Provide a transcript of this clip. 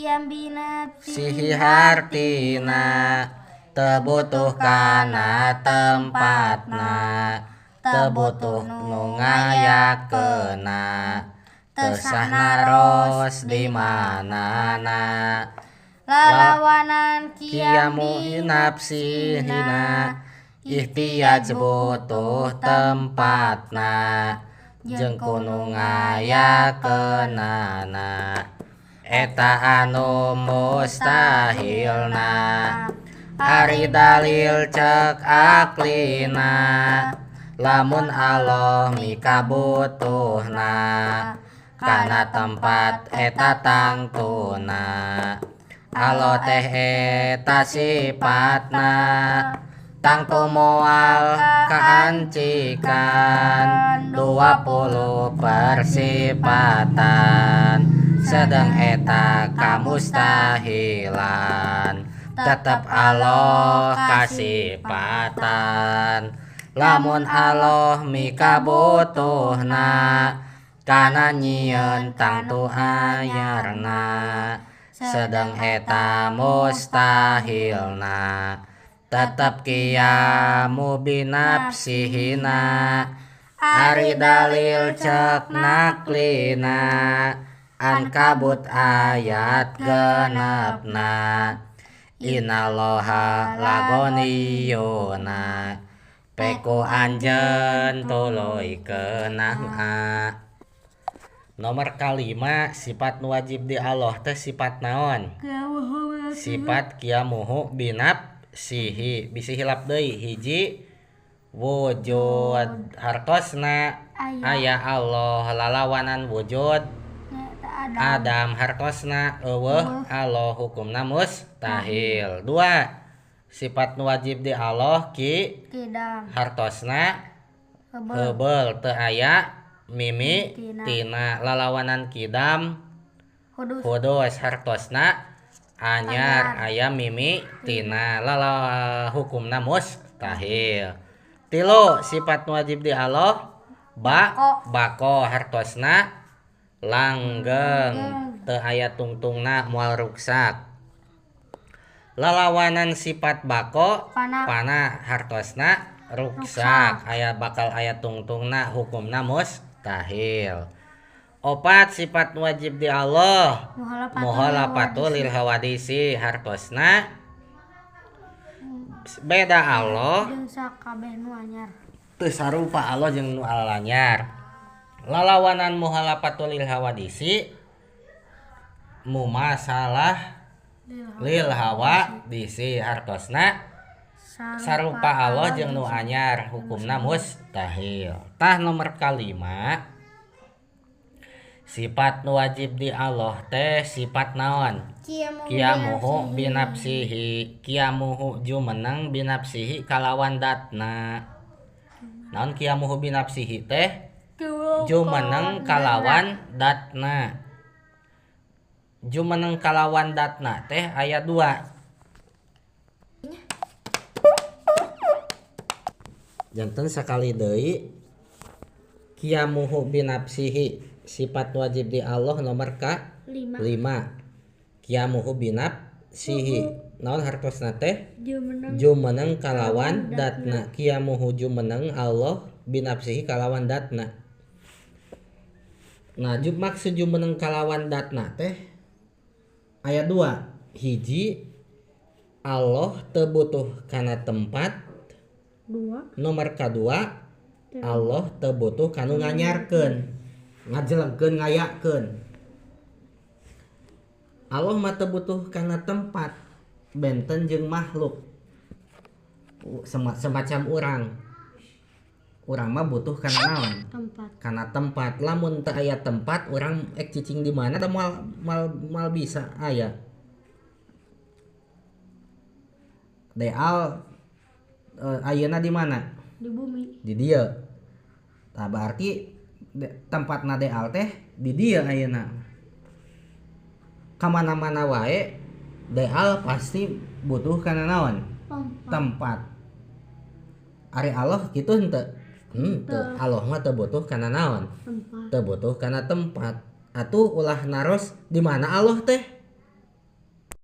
Qiyam binafsihi sihi hartina teu butuh kana tempatna teu butuh nu ngayakeunna teu sah naros di manana lalawanan qiyam qiyamu binafsihina ihtiyaj butuh tempatna jeung ku nu ngayakeunana eta anu mustahilna ari dalil cek aklina lamun Allah mikabutuhna kana tempat eta tangtuna Allah teh eta sipatna tangtu moal kaancikan 20 persipatan sedang eta kamustahilan tetep Allah kasipatan lamun Allah mikabutuhna kana nyieun tangtu anyarna sedang eta mustahilna tetep qiyamu binafsihina ari dalil cek naklina Ankabut ayat 6na Inalloha lagoniyuna peku anjeun tuluy keunah. Nomor kalima sifat nu wajib di Allah teh sifat naon? Sifat qiyamuhu binafsihi. Bisi hilap deui hiji wujud hartosna aya Allah lalawanan wujud Adam hartosna eueuh Allah hukumna mustahil. Dua sifat nu wajib di Allah ki hartosna heubeul teu aya mimi tina lalawanan kidam hudus hartosna anyar aya mimi tina lala hukumna mustahil. Tilu sifat nu wajib di Allah ba bako hartosna langgeng teu aya tungtungna moal ruksak. Lalawanan sifat bako pana hartosna ruksak aya bakal aya tungtungna hukumna mustahil. Opat sifat wajib di Allah muhalafatu lil hawadisi hartosna beda Allah jeung sakabeh nu anyar teu sarupa Allah jeung nu alanyar. Lalawanan muhalafatu lil hawadisi mumasalah lil hawadisi hartosna sarupa Allah jeung nu anyar hukumna mustahil. Tah nomor kalima sifat nu wajib di Allah teh sifat naon? Qiyamuhu binafsihi. Qiyamuhu jumeneng binafsihi kalawan datna. Naon qiyamuhu binafsihi teh? Jumeneng kalawan datna. Jumeneng kalawan datna teh aya dua. Janten sakali deui qiyamuhu binafsihi sifat wajib di Allah nomor ka 5. Qiyamuhu binafsihi naon hartosna teh? Jumeneng kalawan datna. Qiyamuhu jumeneng Allah binafsihi kalawan datna. Nah, maksud jumeneng kalawan datna teh aya dua. Hiji Allah teu butuh kana tempat. Dua. Nomor kadua Allah teu butuh kanu nganyarkeun, ngajelegkeun, ngayakeun. Allah mah teu butuh kana tempat benten jeung makhluk. Semacam urang. Urang mah butuh kana naon? Tempat. Kana tempat. Lamun teu aya tempat, urang ek cicing di mana teh moal moal bisa aya. Deal ayeuna di mana? Di bumi. Di dieu. Tah berarti tempatna deal teh di dieu ayeuna. Kamana-mana wae deal pasti butuh kana naon? Tempat. Ari Allah kitu henteu? Henteu. Allah mah teu butuh kana naon? Tempat. Teu butuh kana tempat. Atuh ulah naros di mana Allah teh?